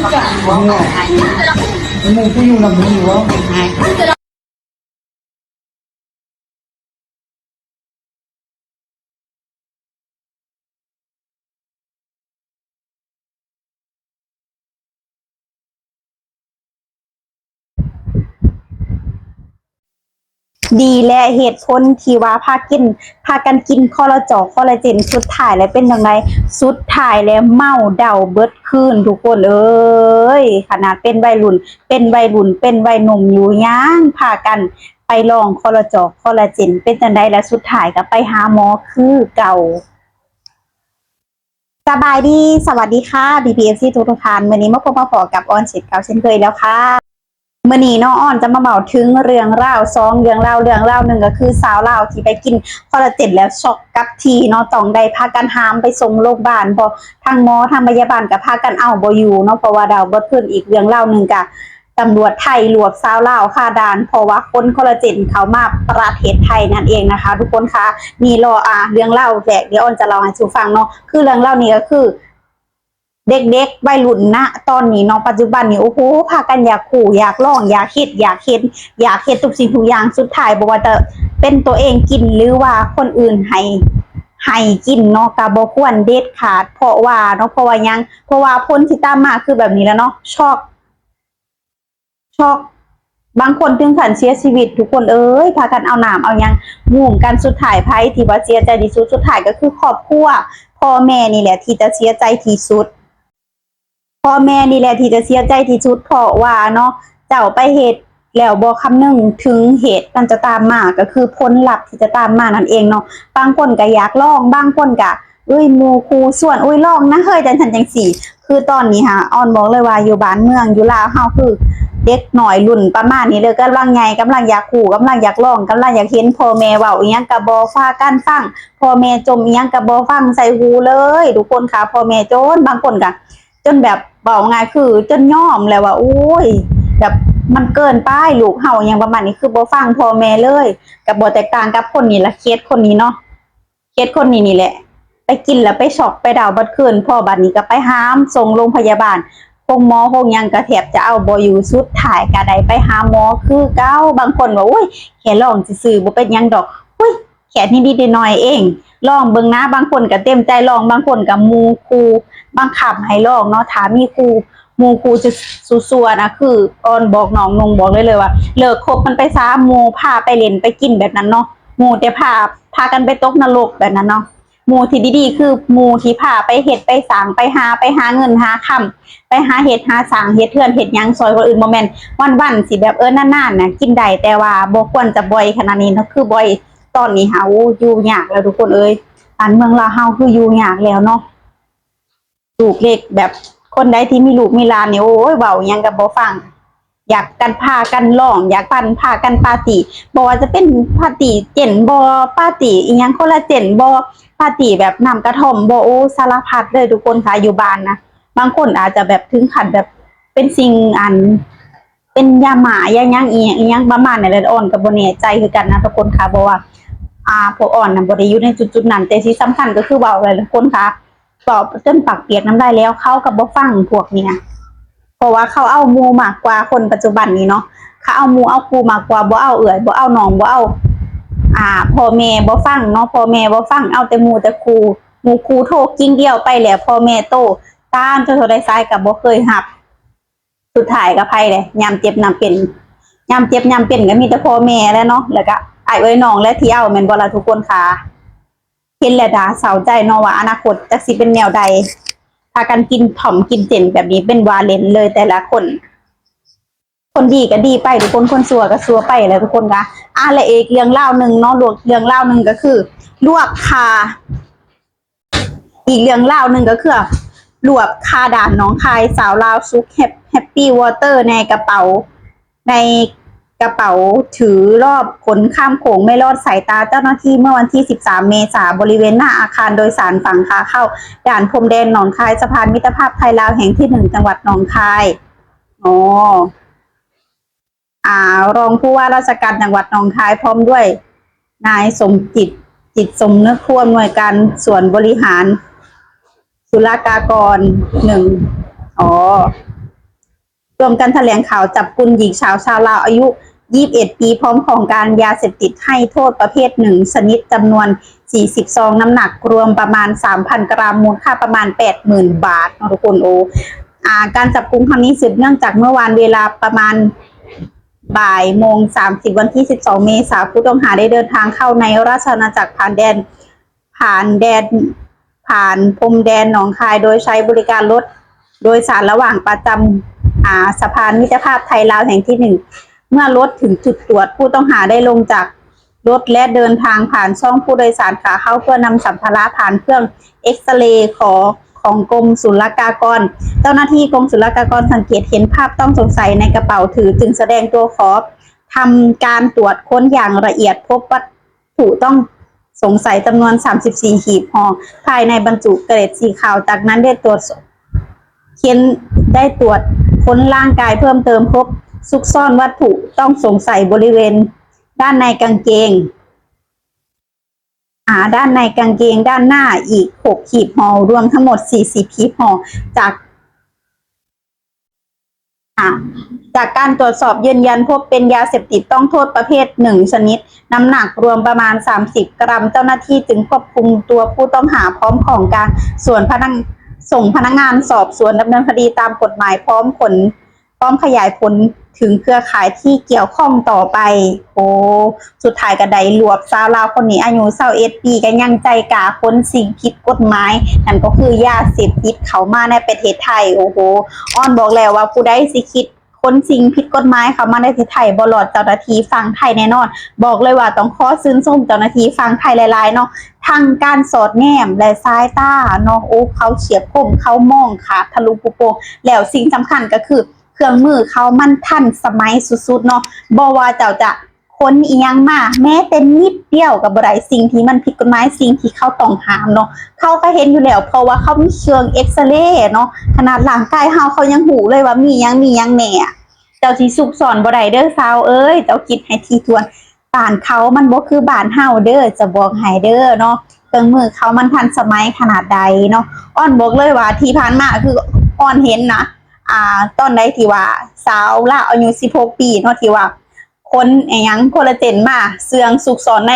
ນີ້ ໝູ່ກູຢູ່ນຳນີ້ບໍ່? ດີແຫຼະ ເຫດຜົນທີ່ວ່າພາກິນ ພາກັນກິນຄໍລາຈອກ ຄໍລາເຈນ ສຸດທ້າຍແລ້ວເປັນຈັ່ງໃດ? ສຸດທ້າຍແລ້ວເມົາເດົາເບິດຄືນ ທຸກຄົນເອີຍ. ຂະໜາດເປັນໄວລຸ້ນ ເປັນໄວລຸ້ນ ເປັນໄວໜຸ່ມຢູ່ ຍັງພາກັນໄປລອງຄໍລາຈອກ ຄໍລາເຈນ ເປັນຈັ່ງໃດລະ? ສຸດທ້າຍກໍໄປຫາໝໍຄືເກົ່າ. ສະບາຍດີ ສະຫວັດດີຄ່ະ ພີ່ໆ ເອັຟຊີ ທຸກໆທ່ານ. ມື້ນີ້ມາພົບມາພໍ້ກັບອອນເຊັ່ນເກົ່າເຊັ່ນເຄີຍແລ້ວຄ່ະ. ມື້ນີ້ເນາະ ອອນຈະມາເວົ້າເຖິງເລື່ອງລາວສອງເລື່ອງລາວ. ເລື່ອງລາວໜຶ່ງກໍຄືຊາວລາວທີ່ໄປກິນຄໍລາເຈນແລ້ວຊັອກກັບທີ່ເນາະ ຕ້ອງໄດ້ພາກັນຫາມໄປສົ່ງໂລງບານ ເພາະທັງໝໍທັງພະຍາບານກໍພາກັນເອົາບໍ່ຢູ່ເນາະ ເພາະວ່າເດົາເບິດຄືນ. ອີກເລື່ອງລາວໜຶ່ງກະ ຕຳຫຼວດໄທລວບຊາວລາວຄາດ່ານ ເພາະວ່າຂົນຄໍລາເຈນເຂົ້າມາປະເທດໄທນັ້ນເອງນະຄະ ທຸກຄົນຄະ. ນີ້ລໍ ອາ ເລື່ອງລາວແລກ ດຽວອອນຈະເລົ່າໃຫ້ສູ່ຟັງເນາະ. ຄືເລື່ອງລາວນີ້ກໍຄື ເດັກໆ ໄວລຸ້ນນະຕອນນີ້ເນາະ ປັດຈຸບັນນີ້ ໂອ້ໂຫ ພາກັນຢາກຮູ້ ຢາກລອງ ຢາກເຮັດ ຢາກເຫັນ ຢາກເຮັດທຸກສິ່ງທຸກຢ່າງ. ສຸດທ້າຍບໍ່ວ່າຈະເປັນຕົວເອງກິນ ຫຼືວ່າຄົນອື່ນໃຫ້ ໃຫ້ກິນເນາະ ກໍບໍ່ຄວນເດັດຂາດ. ເພາະວ່າເນາະ ເພາະວ່າຫຍັງ? ເພາະວ່າຜົນທີ່ຕາມມາຄືແບບນີ້ແຫຼະເນາະ ຊັອກ ຊັອກ ບາງຄົນເຖິງຂັ້ນເສຍຊີວິດ ທຸກຄົນເອີຍ. ພາກັນເອົານ້ຳເອົາຫຍັງຫຸ່ມກັນ. ສຸດທ້າຍໃຜທີ່ວ່າເສຍໃຈທີ່ສຸດ? ສຸດທ້າຍກໍຄືຄອບຄົວ ພໍ່ແມ່ນີ້ແຫຼະທີ່ຈະເສຍໃຈທີ່ສຸດ. ພໍ່ແມ່ນີ້ແຫຼະທີ່ຈະເສຍໃຈທີ່ສຸດ ເພາະວ່າເນາະ ເຈົ້າໄປເຮັດແລ້ວບໍ່ຄຳນຶງເຖິງເຫດມັນຈະຕາມມາ ກໍຄືຜົນລັບທີ່ຈະຕາມມານັ້ນເອງເນາະ. ບາງຄົນກໍຢາກລອງ ບາງຄົນກໍ ເອີຍ ໝູ່ຄູ່ຊວນ ໂອ້ຍ ລອງນະເຮີ້ຍ ຈັ່ງຊັ້ນຈັ່ງຊີ້. ຄືຕອນນີ້ຫາ ອອນບອກເລີຍວ່າຢູ່ບ້ານເມືອງ ຢູ່ລາວເຮົາ ຄືເດັກນ້ອຍລຸ້ນປະມານນີ້ເລີຍ ກຳລັງໃຫຍ່ ກຳລັງຢາກຮູ້ ກຳລັງຢາກລອງ ກຳລັງຢາກເຫັນ. ພໍ່ແມ່ເວົ້າອີ່ຫຍັງກໍບໍ່ພາກັນຟັງ ພໍ່ແມ່ຈົ່ມອີ່ຫຍັງກໍບໍ່ຟັງໃສ່ຫູເລີຍ ທຸກຄົນຄະ. ພໍ່ແມ່ຈົນ ບາງຄົນກໍ ຈົນແບບ ເວົ້າງ່າຍຄືຈົນຍອມແລ້ວວ່າ ໂອ້ຍ ແບບມັນເກີນໄປ ລູກເຮົາຫຍັງປະມານນີ້ ຄືບໍ່ຟັງພໍ່ແມ່ເລີຍ. ກໍບໍ່ແຕກຕ່າງກັບຄົນນີ້ລະ ເຄສຄົນນີ້ເນາະ ເຄສຄົນນີ້ນີ້ແຫຼະ ໄປກິນແລ້ວໄປຊັອກໄປດາວເບິດຄືນ. ພໍບາດນີ້ກໍໄປຫາມສົ່ງໂລງພະຍາບານ ໂຮງໝໍໂຮງຫຍັງກໍແທບຈະເອົາບໍ່ຢູ່ ສຸດທ້າຍກໍໄດ້ໄປຫາໝໍຄືເກົ່າ. ບາງຄົນວ່າ ໂອ້ຍ ແຄ່ລອງຊື່ໆ ບໍ່ເປັນຫຍັງດອກ ອຸ້ຍ ແຄ່ນິດໆໜ້ອຍໆເອງ ລອງເບິ່ງນະ. ບາງຄົນກໍເຕັມໃຈລອງ ບາງຄົນກໍໝູ່ຄູ່ບັງຄັບໃຫ້ລອງເນາະ. ຖ້າມີຄູ່ ໝູ່ຄູ່ຊົ່ວໆນະ ຄືອອນບອກນ້ອງນຸ່ງ ບອກໄດ້ເລີຍວ່າ ເລີກຄົບມັນໄປຊະ ໝູ່ພາໄປຫຼິ້ນໄປກິນແບບນັ້ນເນາະ ໝູ່ແຕ່ພາ ພາກັນໄປຕົກນະລົກແບບນັ້ນເນາະ. ໝູ່ທີ່ດີໆ ຄືໝູ່ທີ່ພາໄປເຮັດໄປສ້າງ ໄປຫາ ໄປຫາເງິນຫາຄຳ ໄປຫາເຮັດຫາສ້າງ ເຮັດເຮືອນເຮັດຫຍັງຊ່ອຍຄົນອື່ນ ບໍ່ແມ່ນວັນໆ ຊິແບບ ເອີ ນານໆນະກິນໄດ້ ແຕ່ວ່າບໍ່ຄວນຈະບ່ອຍຂະໜາດນີ້ເນາະ. ຄືບ່ອຍຕອນນີ້ຫາ ໂອ້ ຢູ່ຍາກແລ້ວທຸກຄົນເອີຍ. ບ້ານເມືອງລາວເຮົາຄືຢູ່ຍາກແລ້ວເນາະ ລູກເລັກ ແບບຄົນໃດທີ່ມີລູກມີຫຼານນີ້ ໂອ້ຍ ເວົ້າຫຍັງກໍບໍ່ຟັງ ຢາກກັນພາກັນລອງ ຢາກກັນພາກັນປາຕີ ບໍ່ວ່າຈະເປັນປາຕີເຈນບໍ່ ປາຕີອີ່ຫຍັງ ຄໍລາເຈນບໍ່ ປາຕີແບບນ້ຳກະທ່ອມບໍ່ ໂອ້ ສາລະພັດເລີຍທຸກຄົນຄະ. ຢູ່ບ້ານນະ ບາງຄົນອາດຈະແບບເຖິງຂັ້ນແບບເປັນສິ່ງອັນ ເປັນຢາໝ້າຢາຫຍັງອີ່ຫຍັງ ອີ່ຫຍັງປະມານນັ້ນແຫຼະ ອອນກໍບໍ່ແນ່ໃຈຄືກັນນະທຸກຄົນຄະ. ເພາະວ່າ ອ່າ ພວກອອນນະບໍ່ໄດ້ຢູ່ໃນຈຸດໆນັ້ນ ແຕ່ທີ່ສຳຄັນກໍຄືເວົ້າແຫຼະທຸກຄົນຄະ ເວົ້າຈົນປາກປຽກນ້ຳລາຍແລ້ວ ເຂົາກໍບໍ່ຟັງພວກນີ້ນະ ເພາະວ່າເຂົາເອົາໝູ່ມາກກວ່າ. ຄົນປັດຈຸບັນນີ້ເນາະ ເຂົາເອົາໝູ່ເອົາຄູ່ມາກກວ່າ ບໍ່ເອົາເອື້ອຍ ບໍ່ເອົານ້ອງ ບໍ່ເອົາ ອ່າ ພໍ່ແມ່ບໍ່ຟັງເນາະ ພໍ່ແມ່ບໍ່ຟັງ ເອົາແຕ່ໝູ່ແຕ່ຄູ່ ໝູ່ຄູ່ໂທກິງດຽວໄປແລ້ວ ພໍ່ແມ່ໂທຕາມຈົນເທົ່າໃດສາຍກໍບໍ່ເຄີຍຮັບ. ສຸດທ້າຍກໍໃຜແຫຼະ ຍາມເຈັບຍາມເປັນ ຍາມເຈັບຍາມເປັນກໍມີແຕ່ພໍ່ແມ່ແຫຼະເນາະ ແລ້ວກໍອ້າຍເອື້ອຍນ້ອງແຫຼະທີ່ເອົາ ແມ່ນບໍ່ລະທຸກຄົນຄະ? ເຫັນແລ້ວໜ້າເສົ້າໃຈເນາະວ່າອະນາຄົດຈັກຊິເປັນແນວໃດ ພາກັນກິນຖ່ອມກິນເຈນແບບນີ້ເປັນວ່າເລ່ນເລີຍແຕ່ລະຄົນ. ຄົນດີກໍດີໄປທຸກຄົນ ຄົນຊົ່ວກໍຊົ່ວໄປແຫຼະທຸກຄົນກະ. ອ່າ ແລະອີກເລື່ອງລາວໜຶ່ງເນາະ ເລື່ອງລາວໜຶ່ງກໍຄືລວກຄາ ອີກເລື່ອງລາວໜຶ່ງກໍຄືລວກຄາດ່ານໜອງຄາຍ ຊາວລາວຊຸກແຮັບ ແຮັບປີ້ວອເຕີໃນກະເປົາ ໃນກະເປົາຖືລອບຂົນຂ້າມໂຂງ ໄມ່ລອດສາຍຕາເຈົ້າໜ້າທີ່ເມື່ອວັນທີສິບສາມເມສາ ບໍລິເວນໜ້າອາຄານໂດຍສານຝັ່ງຂາເຂົ້າດ່ານພົມແດນໜອງຄາຍ ສະພານມິດຕະພາບໄທລາວແຫ່ງທີໜຶ່ງ ຈັງຫວັດໜອງຄາຍ. ອໍ ອ່າ ຮອງຜູ້ວ່າລາຊະການຈັງຫວັດໜອງຄາຍ ພ້ອມດ້ວຍນາຍສົມຈິດ ຈິດສົມນຶກ ຜູ້ອຳນວຍການສ່ວນບໍລິຫານ ສຸລະກາກອນ ໜຶ່ງ ອໍ ຮ່ວມກັນຖະແຫຼງຂ່າວຈັບກຸມຍິງສາວຊາວລາວອາຍຸ ຊາວເອັດປີ ພ້ອມຂອງກາງຢາເສບຕິດໃຫ້ໂທດປະເພດໜຶ່ງຊະນິດ ຈຳນວນ ສີ່ສິບຊອງ ນ້ຳໜັກລວມປະມານ ສາມພັນກຣາມ ມູນຄ່າປະມານ ແປດໝື່ນບາດເນາະທຸກຄົນ. ໂອ້ ອາ ການຈັບກຸມຄັ້ງນີ້ສືບເນື່ອງຈາກເມື່ອວານເວລາປະມານບ່າຍໂມງສາມສິບ ວັນທີ ສິບສອງ ເມສາ ຜູ້ຕ້ອງຫາໄດ້ເດີນທາງເຂົ້າໃນລາຊະອານາຈັກຜ່ານແດນ ຜ່ານແດນ ຜ່ານພົມແດນໜອງຄາຍ ໂດຍໃຊ້ບໍລິການລົດໂດຍສານລະຫວ່າງປະຈຳ ອາ ສະພານມິດຕະພາບໄທລາວແຫ່ງທີໜຶ່ງ. ເມື່ອລົດເຖິງຈຸດຕວດ, ຜູ້ຕ້ອງຫາໄດ້ລົງຈາກລົດ ແລະ ເດີນທາງຜ່ານຊ່ອງຜູ້ໂດຍສານຂາເຂົ້າ ເພື່ອນຳສຳພາລະຜ່ານເຄື່ອງເອັກສະເຣ ຂອງ ຂອງກົມສຸລະກາກອນ. ເຈົ້າໜ້າທີ່ກົມສຸລະກາກອນສັງເກດເຫັນພາບຕ້ອງສົງໄສໃນກະເປົາຖື ຈຶ່ງສະແດງຕົວຂໍທຳການຕວດຄົ້ນຢ່າງລະອຽດ, ພົບວັດຖຸຕ້ອງສົງໄສຈຳນວນ ສາມສິບສີ່ ຫີບຫໍ່ ພາຍໃນບັນຈຸເກຣັດສີຂາວ. ຈາກນັ້ນໄດ້ຕວດ ເຄັນ ໄດ້ຕວດຄົ້ນຮ່າງກາຍເພີ່ມເຕີມ, ພົບຊຸກຊ້ອນວັດຖຸຕ້ອງສົງໄສບໍລິເວນດ້ານໃນກາງເກງ ອາ ດ້ານໃນກາງເກງດ້ານໜ້າອີກ ຫົກ ຫີບຫໍ່ ລວມທັງໝົດ ສີ່ສິບ ຫີບຫໍ່. ຈາກ ອາ ຈາກການຕວດສອບຢືນຢັນພົບເປັນຢາເສບຕິດຕ້ອງໂທດປະເພດໜຶ່ງຊະນິດ, ນ້ຳໜັກລວມປະມານ ສາມສິບກຣາມ. ເຈົ້າໜ້າທີ່ຈຶ່ງຄວບຄຸມຕົວຜູ້ຕ້ອງຫາພ້ອມຂອງກາງ ສ່ວນພະນັກ ສົ່ງພະນັກງານສອບສວນດຳເນີນຄະດີຕາມກົດໝາຍ ພ້ອມຂົນ ພ້ອມຂະຫຍາຍຜົນເຖິງເຄືອຂ່າຍທີ່ກ່ຽວຂ້ອງຕໍ່ໄປ. ໂອ້ ສຸດທ້າຍກໍໄດ້ລວບສາວລາວຄົນນີ້ ອາຍຸ ຊາວເອັດປີ ກໍຍັງໃຈກ້າຂົນສິ່ງຜິດກົດໝາຍ ນັ້ນກໍຄືຢາເສບຕິດເຂົ້າມາໃນປະເທດໄທ. ໂອ້ໂຫ ອອນບອກແລ້ວວ່າຜູ້ໃດຊິຄິດຂົນສິ່ງຜິດກົດໝາຍເຂົ້າມາໃນປະເທດໄທ ບໍ່ລອດເຈົ້າໜ້າທີ່ຝັ່ງໄທແນ່ນອນ. ບອກເລີຍວ່າຕ້ອງຂໍຊື່ນຊົມເຈົ້າໜ້າທີ່ຝັ່ງໄທຫຼາຍໆເນາະ ທັງການສອດແນມ ແລະ ສາຍຕາເນາະ. ໂອ້ ເຂົາສຽບຄົມ ເຂົາມອງຂາດທະລຸປຸໂປ່ງ ແລ້ວສິ່ງສຳຄັນກໍຄື ເຄື່ອງມືເຂົາມັນທັນສະໄໝສຸດໆເນາະ. ບໍ່ວ່າເຈົ້າຈະຂົນອີ່ຫຍັງມາແມ້ແຕ່ນິດດຽວກໍບໍ່ໄດ້, ສິ່ງທີ່ມັນຜິດກົດໝາຍ, ສິ່ງທີ່ເຂົາຕ້ອງຫ້າມເນາະ ເຂົາກໍເຫັນຢູ່ແລ້ວ ເພາະວ່າເຂົາມີເຄື່ອງເອັກສະເຣເນາະ. ຂະໜາດຮ່າງກາຍເຮົາ ເຂົາຍັງຮູ້ເລີຍວ່າມີຫຍັງ ມີຫຍັງແນ່. ເຈົ້າຊິຊຸກຊ້ອນບໍ່ໄດ້ເດີສາວເອີຍ, ເຈົ້າຄິດໃຫ້ຖີ່ຖ້ວນ. ບ້ານເຂົາມັນບໍ່ຄືບ້ານເຮົາເດີ, ຈະບອກໃຫ້ເດີເນາະ. ເຄື່ອງມືເຂົາມັນທັນສະໄໝຂະໜາດໃດເນາະ. ອອນບອກເລີຍວ່າທີ່ຜ່ານມາ ຄືອອນເຫັນນະ ອາ ຕອນໃດທີ່ວ່າສາວລາວອາຍຸ ສິບຫົກ ປີເນາະ ທີ່ວ່າຂົນອີ່ຫຍັງ ໂຄລາເຈນມາ ເຊື່ອງຊຸກຊ້ອນໃນ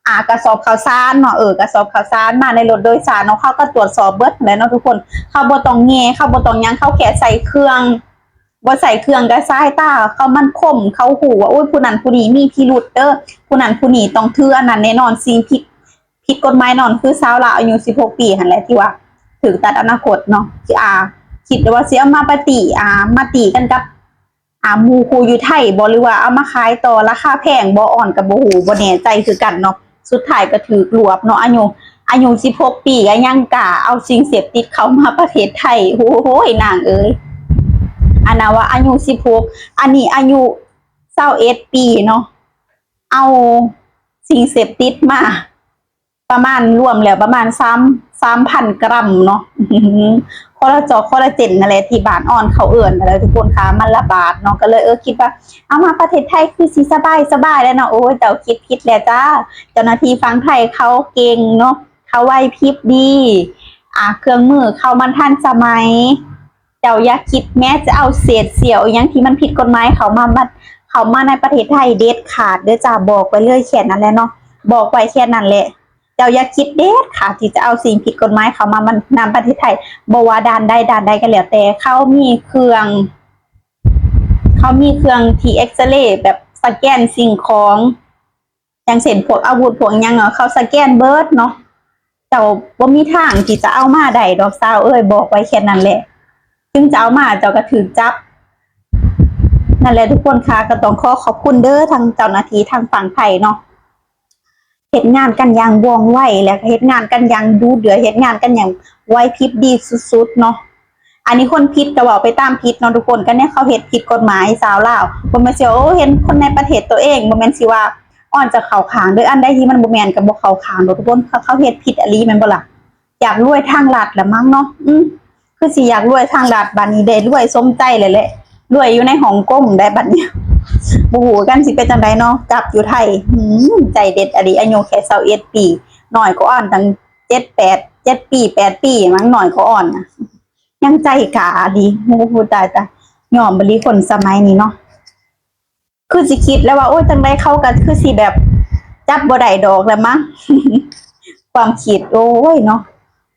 ອາ ກະສອບເຂົ້າສານເນາະ, ເອີ ກະສອບເຂົ້າສານມາໃນລົດໂດຍສານເນາະ. ເຂົາກໍຕວດສອບເບິດແຫຼະເນາະທຸກຄົນ, ເຂົາບໍ່ຕ້ອງແຍ່ ເຂົາບໍ່ຕ້ອງຫຍັງ, ເຂົາແຄ່ໃສ່ເຄື່ອງ ບໍ່ໃສ່ເຄື່ອງ ກະສາຍຕາເຂົາມັນຄົມ, ເຂົາຮູ້ວ່າ ໂອ້ຍ ຜູ້ນັ້ນຜູ້ນີ້ມີພິລຸດເດີ, ຜູ້ນັ້ນຜູ້ນີ້ຕ້ອງຖືອັນນັ້ນແນ່ນອນ, ສິ່ງຜິດ ຜິດກົດໝາຍນອນ ຄືສາວລາວອາຍຸ ສິບຫົກ ປີຫັ້ນແຫຼະ ທີ່ວ່າຖືກຕັດອະນາຄົດເນາະ. ອາ ຄິດວ່າຊິເອົາມາປະຕິ ອາ ມາຕີກັນກັບ ອາ ໝູ່ຄູ່ຢູ່ໄທບໍ ຫຼືວ່າເອົາມາຂາຍຕໍ່ລາຄາແພງບໍ ອອນກໍບໍ່ຮູ້ ບໍ່ແນ່ໃຈຄືກັນເນາະ. ສຸດທ້າຍກໍຖືກລວບເນາະ. ອາຍຸ ອາຍຸ ສິບຫົກ ປີ ກໍຍັງກ້າເອົາສິ່ງເສບຕິດເຂົ້າມາປະເທດໄທ. ໂອ້ຍ ນາງເອີຍ ອັນນັ້ນວ່າອາຍຸ ສິບຫົກ ອັນນີ້ອາຍຸ ຊາວເອັດ ປີເນາະ, ເອົາສິ່ງເສບຕິດມາ ປະມານ ລວມແລ້ວປະມານ ສາມ ສາມພັນກຣາມເນາະ. ຄອລລາຈອກ ຄອລລາເຈນນັ້ນແຫຼະ ທີ່ບ້ານອອນເຂົາເອີ້ນນັ້ນແຫຼະທຸກຄົນຄ່ະ. ມັນລະບາດເນາະ ກໍເລີຍ ເອີ ຄິດວ່າເອົາມາປະເທດໄທຄືຊິສະບາຍ ສະບາຍແຫຼະເນາະ. ໂອ້ຍ ເຈົ້າຄິດຜິດແລ້ວຈ້າ. ເຈົ້າໜ້າທີ່ຝັ່ງໄທເຂົາເກັ່ງເນາະ, ເຂົາໄຫວພິບດີ ອາ ເຄື່ອງມືເຂົາມັນທັນສະໄໝ. ເຈົ້າຢ່າຄິດແມ້ຈະເອົາເສດສ່ຽວອີ່ຫຍັງທີ່ມັນຜິດກົດໝາຍເຂົ້າມາ ມາ ເຂົ້າມາໃນປະເທດໄທເດັດຂາດເດີຈ້າ, ບອກໄວ້ເລີຍແຄ່ນັ້ນແຫຼະເນາະ, ບອກໄວ້ແຄ່ນັ້ນແຫຼະ. ເຈົ້າຢ່າຄິດເດັດຂາດທີ່ຈະເອົາສິ່ງຜິດກົດໝາຍເຂົ້າມາ ມາ ນຳປະເທດໄທ, ບໍ່ວ່າດ່ານໃດ ດ່ານໃດກໍແລ້ວແຕ່. ເຂົາມີເຄື່ອງ ເຂົາມີເຄື່ອງທີ່ເອັກສະເຣແບບສະແກນສິ່ງຂອງ ຢ່າງເຊັ່ນພວກອາວຸດພວກຫຍັງເນາະ ເຂົາສະແກນເບິດເນາະ. ເຈົ້າບໍ່ມີທາງທີ່ຈະເອົາມາໄດ້ດອກສາວເອີຍ, ບອກໄວ້ແຄ່ນັ້ນແຫຼະ. ເຖິງຈະເອົາມາເຈົ້າກໍຖືກຈັບ. ນັ້ນແຫຼະທຸກຄົນຄ່ະ, ກໍຕ້ອງຂໍຂອບຄຸນເດີ ທາງເຈົ້າໜ້າທີ່ທາງຝັ່ງໄທເນາະ, ເຮັດງານກັນຢ່າງວ່ອງໄວ ແລະ ເຮັດງານກັນຢ່າງດຸເດືອດ, ເຮັດງານກັນຢ່າງໄຫວພິບດີສຸດໆເນາະ. ອັນນີ້ຄົນຜິດກໍເວົ້າໄປຕາມຜິດເນາະທຸກຄົນ. ກໍແນວເຂົາເຮັດຜິດກົດໝາຍຊາວລາວ, ບໍ່ແມ່ນຊິວ່າ ໂອ້ ເຫັນຄົນໃນປະເທດຕົວເອງ, ບໍ່ແມ່ນຊິວ່າອອນຈະເຂົ້າຂ້າງເດີ. ອັນໃດທີ່ມັນບໍ່ແມ່ນກໍບໍ່ເຂົ້າຂ້າງດອກທຸກຄົນ. ເຂົາ ເຂົາເຮັດຜິດອີ່ຫຼີແມ່ນບໍ່ລະ? ຢາກລວຍທາງລັດລະມັ້ງເນາະ. ອືມ ຄືຊິຢາກລວຍທາງລັດ, ບັດນີ້ໄດ້ລວຍສົມໃຈແລ້ວແຫຼະ, ລວຍຢູ່ໃນຮົງກົງໄດ໋ບັດນີ້. ບໍ່ຮູ້ກັນຊິເປັນຈັ່ງໃດເນາະ, ກັບຢູ່ໄທ ອືມ ໃຈເດັດອີ່ຫຼີ. ອາຍຸແຄ່ຊາວເອັດປີ, ນ້ອຍກວ່າອອນຕັ້ງເຈັດ ແປດ ເຈັດປີ ແປດປີ ມັນນ້ອຍກວ່າອອນນະ. ຍັງໃຈກ້າອີ່ຫຼີ. ໂອ້ໂຫ ຕາຍ ຕາຍ. ຍອມອີ່ຫຼີຄົນສະໄໝນີ້ເນາະ. ຄືຊິຄິດແລ້ວວ່າ ໂອ້ຍ ຈັ່ງໃດເຂົາກໍຄືຊິແບບຈັບບໍ່ໄດ້ດອກແລ້ວມັງ ຄວາມຄິດ ໂອ້ຍເນາະ.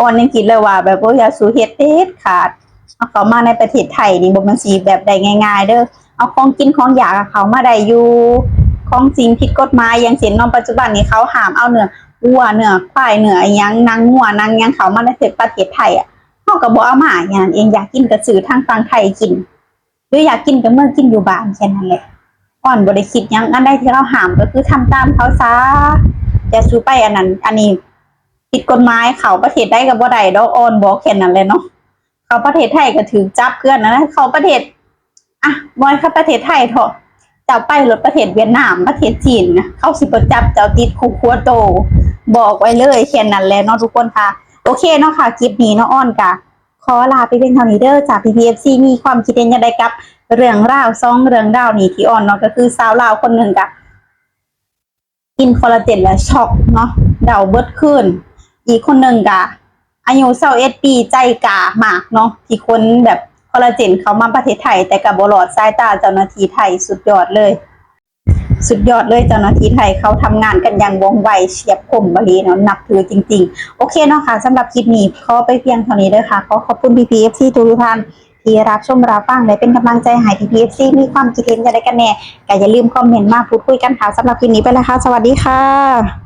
ອອນຍັງຄິດເລີຍວ່າແບບ ໂອ້ຍ ຢ່າສູ່ເຮັດເດັດຂາດ. ເອົາເຂົ້າມາໃນປະເທດໄທນີ້ບໍ່ແມ່ນຊິແບບໄດ້ງ່າຍໆເດີ. ເອົາຂອງກິນຂອງຢາກເຂົ້າມາໄດ້ຢູ່. ຂອງສິ່ງຜິດກົດໝາຍ ຢ່າງເຊັ່ນເນາະ ປັດຈຸບັນນີ້ເຂົາຫ້າມເອົາເນື້ອງົວ ເນື້ອຄວາຍ ເນື້ອອີ່ຫຍັງ ໜັງງົວ ໜັງຫຍັງເຂົ້າມາໃນປະເທດໄທອະ. ເຮົາກໍບໍ່ເອົາມາ ຫຍັງເອງ ຢາກກິນກໍຊື້ທາງຝັ່ງໄທກິນ ຫຼືຢາກກິນກໍເມືອກິນຢູ່ບ້ານ ແຄ່ນັ້ນແຫຼະ. ອອນບໍ່ໄດ້ຄິດຫຍັງ ອັນໃດທີ່ເຂົາຫ້າມກໍຄືທຳຕາມເຂົາຊະ. ຢ່າສູ່ໄປອັນນັ້ນ ອັນນີ້ຜິດກົດໝາຍ ເຂົ້າປະເທດໃດກໍບໍ່ໄດ້ດອກ. ອອນບອກແຄ່ນັ້ນແຫຼະເນາະ. ເຂົ້າປະເທດໄທກໍຖືກຈັບຄືກັນນະ ເຂົ້າປະເທດ ອ່ະ ບໍ່ໃຫ້ເຂົ້າປະເທດໄທເທາະ ເຈົ້າໄປໂລດປະເທດຫວຽດນາມ ປະເທດຈີນນະ ເຂົາຊິບໍ່ຈັບເຈົ້າຕິດຄຸກຫົວໂຕ. ບອກໄວ້ເລີຍແຄ່ນັ້ນແຫຼະເນາະທຸກຄົນຄ່ະ. ໂອເຄເນາະຄ່ະ ຄລິບນີ້ເນາະ ອອນກະຂໍລາໄປພຽງເທົ່ານີ້ເດີ. ຈາກ ພີ່ໆ ເອັຟຊີ ມີຄວາມຄິດເຫັນຢ່າງໃດກັບເລື່ອງລາວ ສອງເລື່ອງລາວນີ້ ທີ່ອອນເນາະ ກໍຄືຊາວລາວຄົນໜຶ່ງກະກິນຄໍລາເຈນແລ້ວຊັອກເນາະ ເດົາເບິດຄືນ. ອີກຄົນໜຶ່ງກະອາຍຸຊາວເອັດປີ ໃຈກ້າມາກເນາະ ທີ່ຂົນແບບຄໍລາເຈນເຂົ້າມາປະເທດໄທ ແຕ່ກໍບໍ່ລອດສາຍຕາເຈົ້າໜ້າທີ່ໄທ. ສຸດຍອດເລີຍ ສຸດຍອດເລີຍ ເຈົ້າໜ້າທີ່ໄທເຂົາທຳງານກັນຢ່າງວ່ອງໄວ ຊຽບຄົມອີ່ຫຼີເນາະ ນັບຖືຈິງໆ. ໂອເຄເນາະຄ່ະ ສຳລັບຄລິບນີ້ຂໍໄປພຽງເທົ່ານີ້ເດີຄ່ະ. ຂໍຂອບຄຸນ ພີ່ໆ ເອັຟຊີ ທຸກໆທ່ານ ທີ່ຮັບຊົມຮັບຟັງ ແລະເປັນກຳລັງໃຈໃຫ້ ພີ່ໆ ເອັຟຊີ ມີຄວາມຄິດເຫັນຢ່າງໃດກັນແດ່ ກໍຢ່າລືມຄອມເມັນມາພູດຄຸຍກັນຄ່ະ. ສຳລັບຄລິບນີ້ໄປແລ້ວຄ່ະ ສະຫວັດດີຄ່ະ.